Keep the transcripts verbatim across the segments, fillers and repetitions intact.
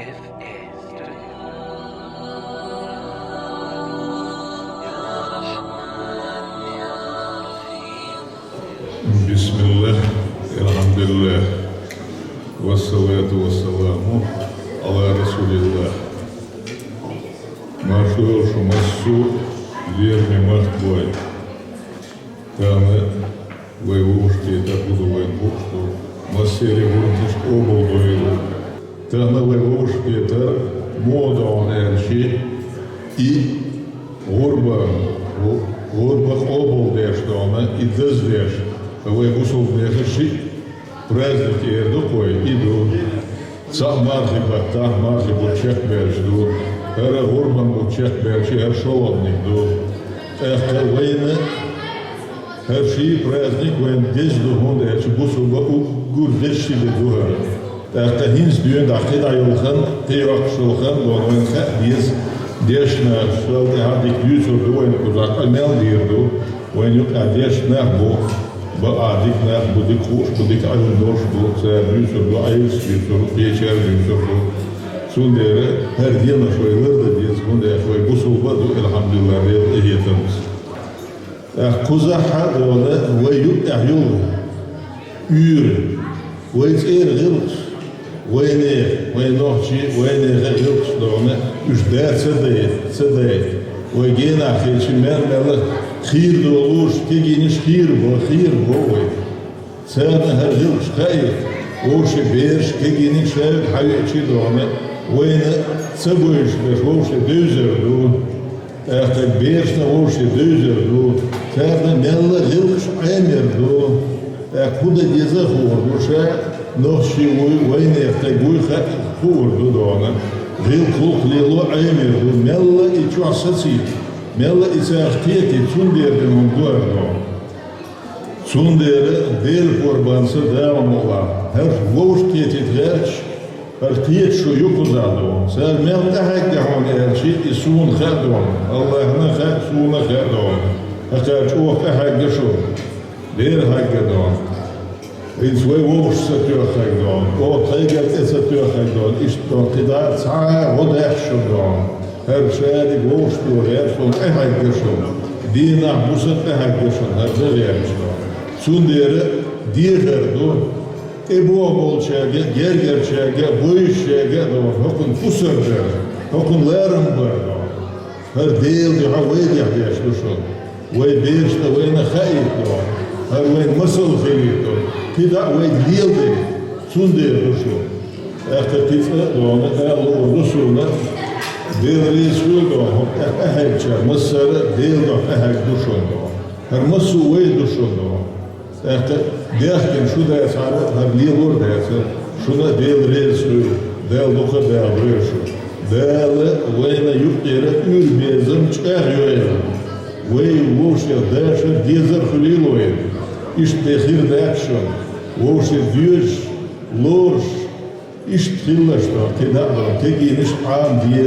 F S. بسم الله، الحمد لله، والصلاة والسلام على رسول الله. Маршо йолча массо лераме махкой. Тахана вай вовшахкхетар хӀанз вайна хууш да, массеран гӀурбанаш къоабалдойла. Тахана вай вовшахкхетар муха да хьона аьлча, и гӀурба, гӀурба къоабалдеш да хьона, и даздеш, вай бусалба наьха шиъ праздник эр ду-кх вай, и ду. Цхьаъ мархий баттахь, мархий бутт чакхбаьлча ду. ХӀара гӀурбан бутт чакхбаьлча, хӀара шолгӀаниг ду. ТӀаккха вайна хӀара ший праздник вайна деза ду, хӀунда аьлча бусалба уггар деза ши де ду хӀара. ТӀаккха хӀинца дуьйна дӀа кхидӀа йолу хан, кхийолу йоккхуш йолу хан дона вайна хаа деза. Дешна, шал тӀаьхьа дика дуьйцур ду вайна кхузахь, къамел дийр ду. Вайна юкъахь дешна нах бу, бакъахь дика нах бу, дика хууш бу, дика Ӏилма долуш бу, цара дуьйцур ду, Ӏелас дуьйцур ду, кхечара дуьйцур ду. Цундела хӀара денаш вай лардан деза, хӀунда аьлча вай бусалба а ду, алхьамдулиллахӀ, Делан къинхетамца. ТӀаккха кхузахь а дона вай юкъахь йолу уьйр, вай цӀера гӀиллакхаш, вайнехан, вайн нохчийн, вайнехан гӀиллакхаш дона, уьш да ца дай, ца дай. Вай генахь хилча мел-мелла хийра долуш, кегийнаш хийра бо, хийра бо вай. Царна хӀара гӀиллакхаш хаийта, вовшийн бераш, кегийнаш шаьш хьавеача дона, вайна ца бовзуьйтуш берш вовшийн девзар ду. ТӀаккха берашна вовшийн девзар ду, царна мелла гӀиллакхаш Ӏемар ду. ТӀаккха хӀун дан деза а хуур ду ша, нохчи вуй, вайнехан стаг вуй хаа хуур ду дона. ГӀиллакх-гӀуллакх лело Ӏемар ду, мелла и чохь сацийта, мелла и царах кхетийта, цундела дина хӀума ду хӀара дона. Цундела Делан къурбанца Дала мукъ лахь, хӀара вовшахкхетийта гӀерташ, хӀара кхеташ шу ю кхузахь дона. Цара мел тӀехьаьгна хьуна аьлча, и суна хаьа дона. АллахӀна хаьа, суна хаьа дона. ХӀокхара чӀогӀа тӀехьаьгна шу, дера хьаьгна дона. ХӀинца вай вовшашца тоьхна хьаьгна дона, оха тхайгара тӀе ца тоьхна хьаьгна дона, иштта дона, кхидӀа а цхьа а гӀо дац шуна дона. ХӀара шадерг вовшахтоха гӀерташ суна тӀехьаьгна шуна, дийнахь-буса тӀехьаьгна шуна хӀара дан гӀерташ дона. Цундела дехар ду, тӀебогӀу болчаьрга а, гергарчаьрга а, бовзучаьрга а дона, хӀокхунна кусар дар, хӀокхунна ларам бар дона. ХӀара Делан дуьхьа вай дехьа деш ду шуна. Вай берашна вайна хаийта дона, хӀара вайн масал хилийта дона, кхидӀа а вайга леладайта, цундела ду шуна. ТӀаккха кхин цкъа а дона, ала луур ду суна, Дела реза хуьлда дона, хӀокху тӀехь къахьегначара массара а Делан дуьхьа къахьегна ду шуна дона. ХӀара массо а вай ду шуна дона. ТӀаккха бехкина шу дацахьара, хӀара лелор а дацара, шуна а Дела реза хуьлда, Дала дукха а Дала дойла шу. Дала вайна юккъера уьйр-безам чӀагӀйойла. Вай вовшех дашар, дезар хуьлийла вайна. Иштта бен хир дац шуна. Вовшех доьжуш, лоруш, иштта хилалаш дона, кхидӀа а дона, кегийнаш Ӏамаде,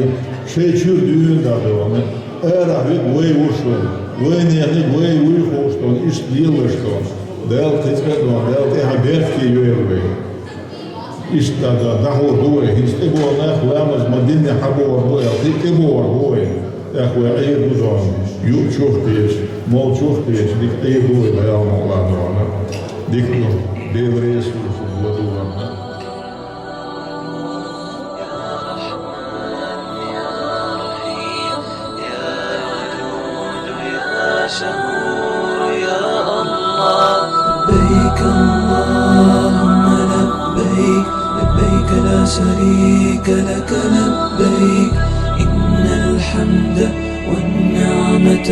шайн чуьра дуьйна дӀа дона, арахь верг вай ву шуна, вайнехан верг вай вуй хууш дона, иштта лелалаш дона. Дала кхин цкъа а дона, Дала тӀаьхьа беркате йойла вай. Иштта дӀа дона, дӀахьур ду вай, хӀинца тӀебогӀу нах ламаз ма-диннехь хьабогӀур бу аьлла, кхин а тӀебогӀур бу вай. ТӀаккха вай Ӏийр ду дона, юучух а кхеташ, молчух а кхеташ, дика Ӏийр ду вай, Дала мукъ лахь дона. Дика ду, Дела реза хуьлда шуна, ладугӀарна. يا رحمن، يا رحيم، يا ودود، يا شكور، يا الله. لبيك اللهم لبيك، لبيك لا شريك لك لبيك، إن الحمد والنعمة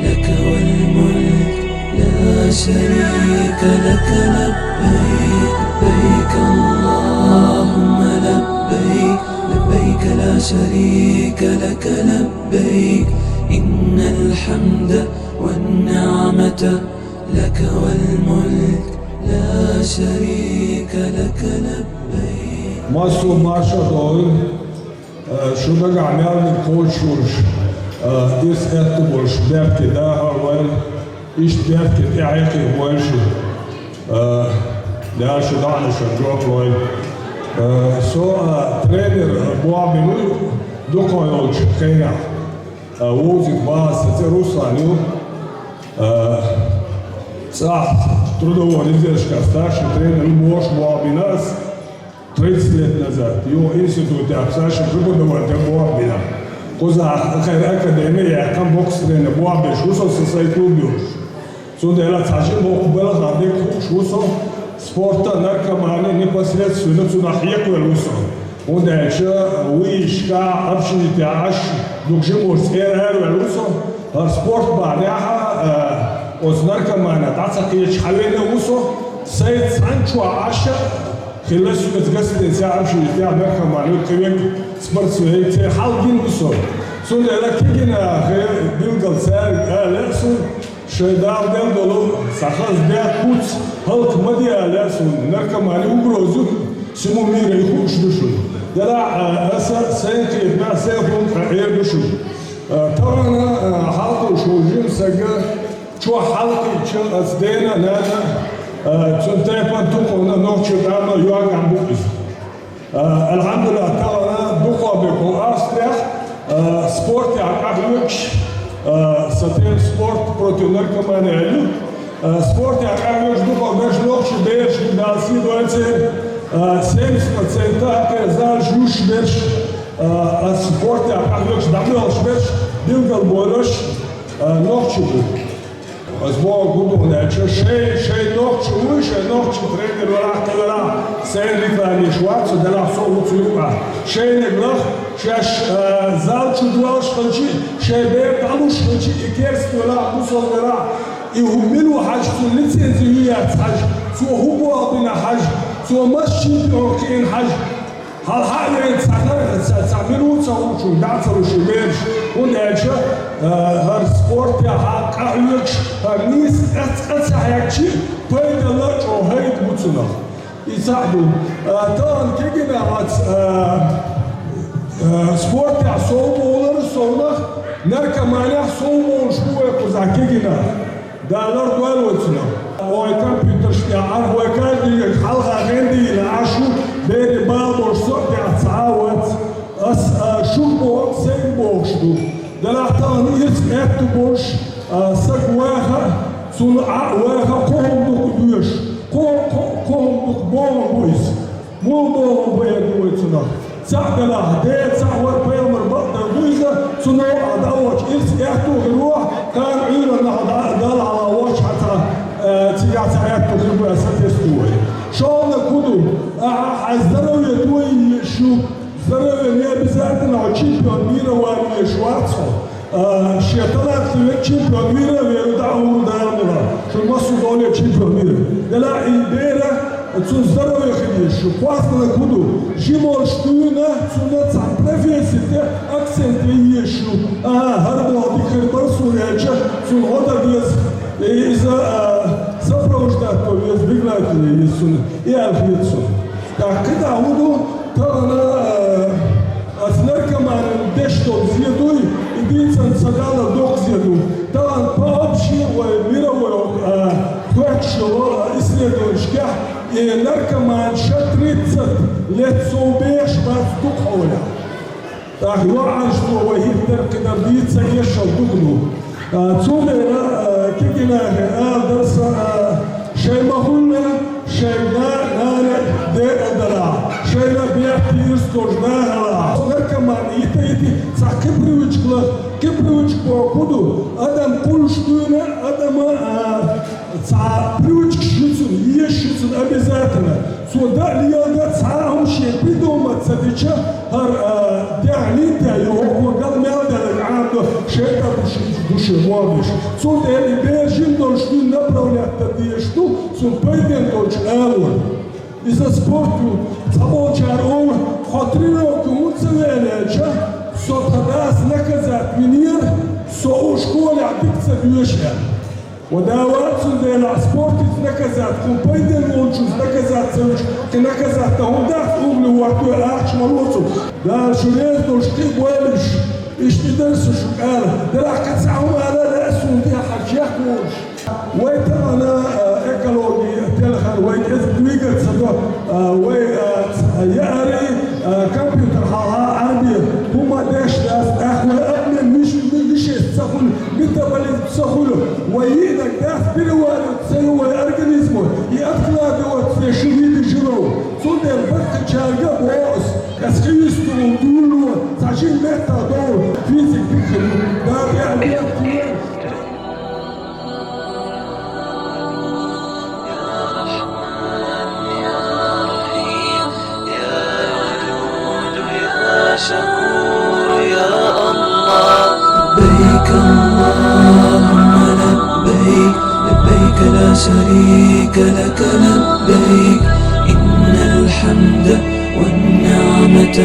لك والملك لا شريك لك لبيك، لبيك اللهم لبيك، لبيك لا شريك لك لبيك، إن الحمد والنعمة لك والملك لا شريك لك لبيك. Массо а марша дойла. Э, шу дагахь мел дика кхочушволуш, э, иза хетта болуш бехке дахар вай, иштта бехке тӀаьхьа кхин вай шу. Э, Дала шу доӀанашна жоп лойла. Э, со, э, тренер, э, бохьабина ву дукха йолчу хенахь. Э, вовзийта база, сан цӀе Руслан ю. Э, цӀахь трудовой резервашкахь старший тренер ву бохуш бохьабина ас тридцать лет назад. Юха институтехь старший преподаватель бохьабина. Кхузахь академи яьккхина, бокс тренер бохьабеш ву со, сан сайн клуб йолуш. Цундела цхьа жима воккха балхахь дерг хууш ву со, спорта, наркомани непосредственно цунах хьекхавелла ву со. ХӀунда аьлча вуйшка, общежитехь Ӏаш, дукха жимачуьра араваьлла ву со, хӀара спорт бахьанехь, э, оцу наркоманех дӀа ца кхеташ хьавеана ву со, сайца цхьаьна чохь Ӏаш а хилла соьца гостиницехь, общежитехь наркоман ю, кхин верг спортсмен, церан хьал гина ву со. Цундела кегийнахе билггал цаьрга ала лаьа суна, шайн Дала делла долу цхьа хаза бехк, куц, хӀаллак ма де ала лаьа суна, наркомани угроза ю всему миру, и хууш ду шуна. Делахь, а, аса сайна кхетамехь, сайн хӀуманах эр ду шуна. А, тахана, а, хьалхалуш волу жима стаг чохь хьалакхиъча, аса дена а, нана а, а, цуьнан тайпана, тукхамна, нохчийн къомана йоьгӀна бу иза. Э, алхьамдулиллахь, тахана дукхахберг хӀун Австрехь, э, спортехь къахьоьгуш, э, сан тема «Спорт против наркомании» аьлла ю. Э, спортехь къахьоьгуш дукхахберш нохчий бераш, Дала сий дойла церан, э, семьдесят процентов а кхин залаш юьсуш берш, э, аса спортехь къахьоьгуш дӀабоьлхуш берш, билгалболуш, э, нохчий бу. Ас бохург хӀун ду аьлча, шайн, шайн нохчи вуй, шайн нохчи тренер велахь, кхин велахь, сайна реклама еш вац со, делахь со а ву цу юкъахь. Шайниг лаха, шаьш, а, зал чу доьлхуш хилча, шайн бер дӀалуш хилча, и керста велахь, бусалба велахь, и хӀу мила ву хьажа, цуьнан лицензи ю яц хьажа, цо хӀун болх бина хьажа, цо мас чемпион кхиъна хьажа. Хьалха а веана цхьа хӀара, цхьа, цхьа мила ву ца хуучунна дӀа а ца луш и бераш, хӀунда аьлча, а, хӀара спортехь къахьоьгуш, хӀара нийса къа ца, къа ца хьегча, пайдалла а чӀогӀа хӀайда бу цунах. И цхьаъ ду. А, тахана кегийнахь вац, а, а, спортехь сов бовлар а совнах, наркоманехь сов бовлуш бу вай кхузахь кегийнахь. Дала лардойла вай цунах. Вай компьютерш тӀехь Ӏаш, вай каждый хьалха хендийна Ӏаш ву, берийн бала болуш со а тӀехь цхьа а вац. Ас, а, шуьга боху, сайга бохуш ду. Делахь тахана ирс аьтту болуш, а, саг ваха а, цунна Ӏа а ваха а кхо хӀума дукха доьшу. Кхо, кхо, кхо хӀума дукха бохам бу иза. Муха бохам бу эр ду вай цунах? Цхьаъ делахь, Дела цхьаъ вара, пайхамар бакъдар ду иза, цу новкъахь дӀавахча ирс аьтту хир ву, кхана Ӏуьйранна дӀа-, Далла хьалха вахча хьан цхьа, э, цигахь цхьа аьтту хир бу аьлла сатесна ду вай. ШолгӀаниг хӀун ду? Ахьа хьайн здоровье тойийна езаш ю, здоровье не обязательно хьо чемпион мира ван везаш вац хьо. А, шен талантливый чемпион мира а вер ву, дӀа а вур ву Дала мукъалахь. Шун массо а доле чемпион мира. Делахь и бер, цунна здоровье хила езаш ю. КхоалгӀаниг хӀун ду? Жима волуш дуьйна цунна цхьана профессин тӀе акцент ян езаш ю. А, хӀара боху дика хир бара суна аьлча, цунна гӀо дан деза, иза, а, сопровождать ван веза, бегать ван веза цунна, и аьлла хета суна. ТӀаккха кхидӀа хӀун ду? Тахана, а, аса наркоманийн деш долу зе дуй, и дийцина ца далар доккха зе ду. Тахана по общей вай мировой, а, хоьттуш йолу, а, исследованешкахь, и наркоманаш тридцать лет сов беш бац дукха хьолехь. ТӀаккха йоӀанаш цо вай хӀиттара кхидӀа дийца ца ешал дукха ду. А, цундела, а, кегийнахе ала дара сан, а, шайн ма-хуьллу, шайн да-, нана декъал далахь, шайна бехке ирс долуш да хилахь. Наркоман йита-йита цхьа кхин привычка лаха, кхин привычка боху хӀун ду? Адам кхуллуш дуьйна, адама, а, цхьа привычкаш ю цунна, езаш ю цунна обязательно. Цо дан а, леладан а цхьа а хӀума шен придумать ца дича, хӀара, а, дехьа лийтта ю, хӀокхо гал мел делларг Ӏамадо, шайтӀа ду ши-, ду шен боху деш. Цундела и бер жима долуш дуьйна направлять дан дезаш ду, цунна пайденна долчу алор. Иза спорт ву, цхьаболчара олу, хьо тренировке хӀунда ца веана аьлча, со тхан дас наказать винера, со у школехь дика ца доьшу аьлла. Ва да вац, цундела спортица наказать, кхунна пайденна волчуьнца наказать ца вуьйча, кхин наказать дан хӀунда дац, угли вортуьйту ахча ма лоцу. Дала шу реза долуш кхин а бойла уьш, иштта и дара со шуьга ала. Делахь кхин цхьа хӀума ала лаьа суна тӀехь хьан чекх волуш. Вай тахана, а, экологи телхина, вай кӀезиг двигаться до, а, вай, а, ц-, а, я شكور يا الله. لبيك اللهم لبيك، لبيك لا شريك لك لبيك، إن الحمد والنعمة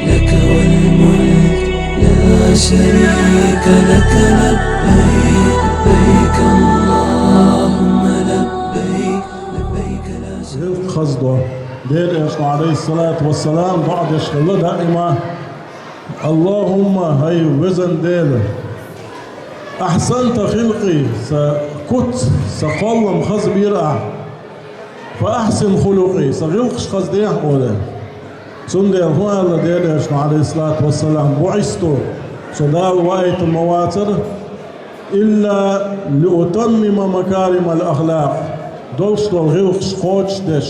لك والملك لا شريك لك لبيك، لبيك اللهم لبيك، لبيك لا شريك. Ризкъ хазадо. Делан Элчано, алейхиссалату вассалам, дуӀа деш хилла даима: «Аллахумма, хӀай везан Дела, ахьсанта хилкъи, са куц, са кхоллам хаза бира ахь, фа ахьсин хулукъи, са гӀиллакхаш хаза дехьа», — олий. Цундела хӀун аьлла Делан Элчано, алейхиссалату вассалам: «БуӀисту, со Дала ваийтина ма вацара, илла лиутаммима макаримал ахлакъ, долуш долу гӀиллакхаш кхочушдеш,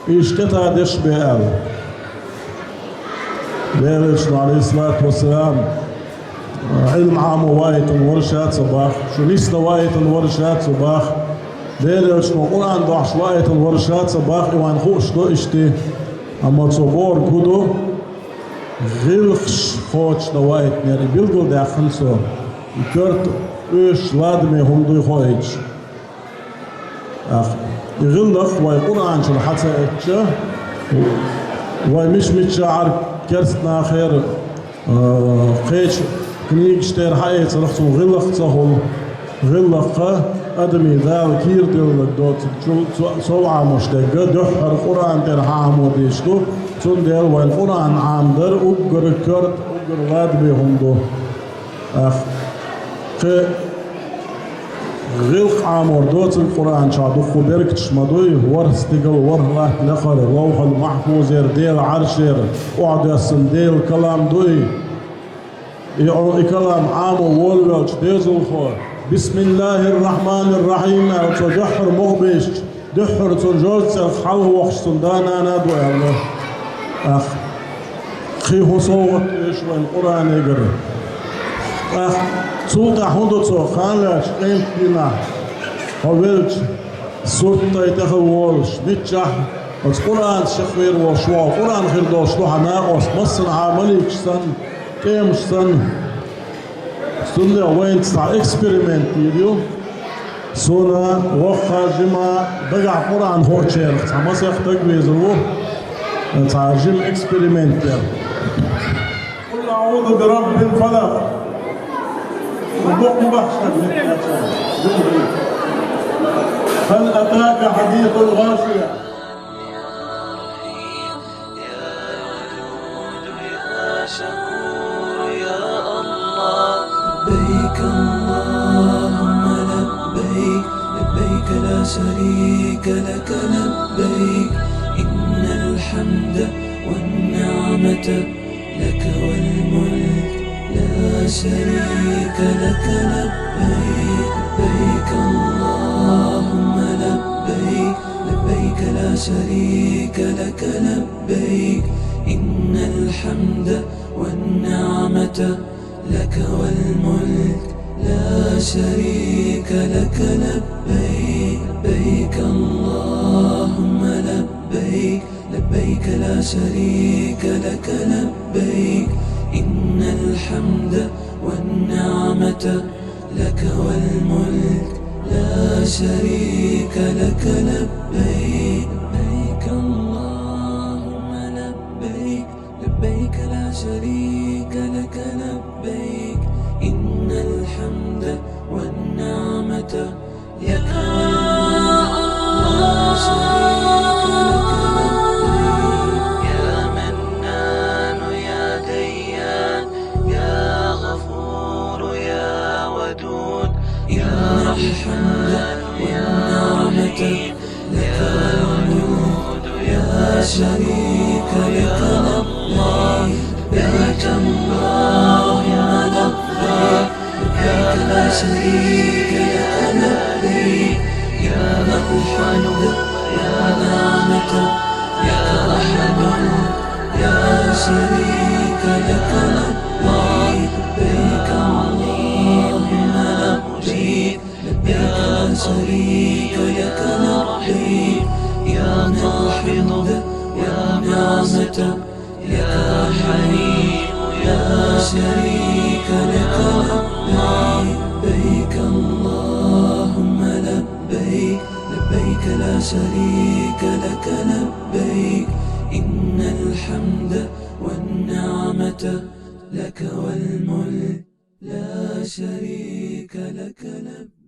иштта тӀедеш бен», — аьлла. Делан Элчано, алейхиссалату вассалам, Ӏилма Ӏамо ваийтина вара ша ца боху, шу нисдан ваийтина вара ша ца боху, Делан Элчано Къуръан дохьуш ваийтина вара ша ца боху, и вайна хууш ду иштта. Амма цо бохург хӀун ду? ГӀиллакхаш кхочушдан ваийтинера, и билгалдаьккхина цо, и коьрта оьшуш ладаме хӀума дуй хоуьйтуш. ТӀаккха и гӀиллакх вай Къуръан чуьра хьа ца эцча, вай мича-мичахьара керстанахера, а, кхечу книгаш тӀера хьаэцарх цунна гӀиллакх ца хуьлу. ГӀиллакх адамийн Дала кийра делларг доцург, цу, цу, цо Ӏамош дерг дуьххьара Къуръан тӀера хьаӀамо дезаш ду, цундела вайн Къуръан Ӏамадар уггар коьрта, уггар ладаме хӀума ду. ТӀаккха кхин гӀиллакх Ӏамор доцург Къуръан чохь дуккха беркаташ ма дуй, ворхӀ стигала, ворхӀ латта лакхара, Ловхьул-Махьфузера, Делан Ӏаршера охьадоьссина Делан калам дуй. И, и калам Ӏамо волавелча доьзалхо, «Бисмиллахир-рахманир-рахим», — аьлла, цо дуьххьара мукъабевлча, дуьххьара цунна жоза цӀарах хьалхавоккхуш цунна да-нана а ду аьлла. ТӀаккха кхин хӀун совгӀат ду аша вайна Къуръанегара? ТӀаккха цул тӀаьхьа хӀун ду цо, кхана лаьттачу къематдийнахь, хьо велча, сурт тӀе тӀехула волуш, миччахь оцу Къуръанца чекхвер волуш ву хьо, Къуръан хир долуш ду хьан накъост, массанхьа маликаш санна, тӀемаш санна. Цундела вайна цхьа эксперимент йийр ю. Суна воккха жима дагахь Къуръан хуучарах цхьа масех стаг везар ву, цхьа жима эксперимент ян. قل أعوذ برب الفلق. وبقوا بحثا. هل أتاك حديث الغاشية؟ يا شكور يا الله. لبيك اللهم لبيك، لبيك لا شريك لك لبيك، إن الحمد والنعمة لك والملك لا شريك لك لبيك، لبيك اللهم لبيك، لبيك لا شريك لك لبيك، إن الحمد والنعمة لك والملك لا شريك لك لبيك، لبيك اللهم لبيك، لبيك لا شريك لك لبيك، إن الحمد والنعمة لك والملك لا شريك لك لبيك، لبيك اللهم لبيك، لبيك لا شريك لك لبيك، إن الحمد والنعمة لك والملك لا شريك لك لبيك. يا منان يا ديان، يا غفور يا ودود، يا رحمن يا رحيم، لك الحمد يا شريك لك لبيك، لبيك اللهم لبيك، لبيك لا شريك لك لبيك، إن الحمد والنعمة لك والملك لا شريك لك لبيك، لبيك اللهم لبيك، لبيك لا شريك لك لبيك، إن الحمد والنعمة يا حليم يا شريك لك لبيك، لبيك اللهم لبيك، لبيك لا شريك لك لبيك، إن الحمد والنعمة لك والملك، لا شريك لك لبيك.